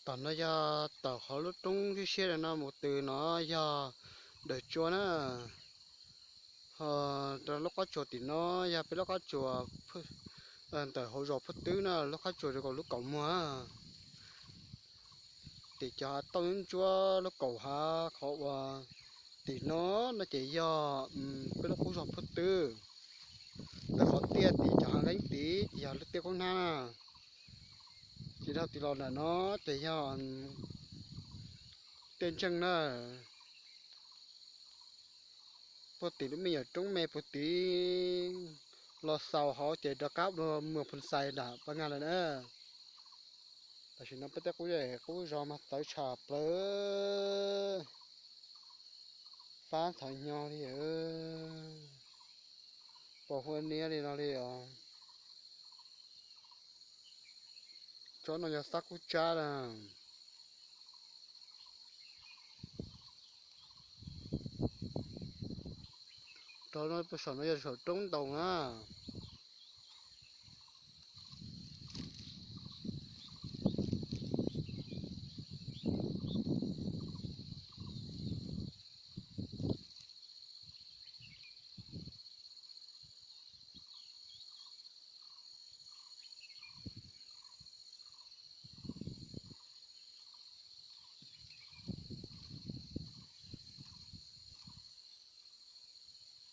Tom no yog tom qhov lub roob siab siab no mus tws no yog Dawm Tsua na. Ho rau lub qab tsuas tim no yog peb lub qab tsuas ntawm hauv zos Phaj Twb na, lub qab tsuas zoo nkaus lub kaum muag. Tim cov hav tauj ntsuab lub kaum hav qhov uas tim no no ces yog peb lub qub zos Phaj Twb. Ntawm qhov tiaj tim cov hav leeb tid ces yog lub tiaj Koob Hnab na. Ces dhau tim los nram no ces yog tiaj Ntseej na. Puag tim lub me nyuam roob me puag tid los xaus hauv ces rov qab dua Muas Phoo Xais nram Paj Ngas lawm na. Tam sim no peb tej qub zej qub zos mas txawv tshaj plaws, fab ntxhov hnyo li, pos huab niab li no li os. Tsob no yog xab kub tsab na. Rau no saum no yog saum roob ntaus na.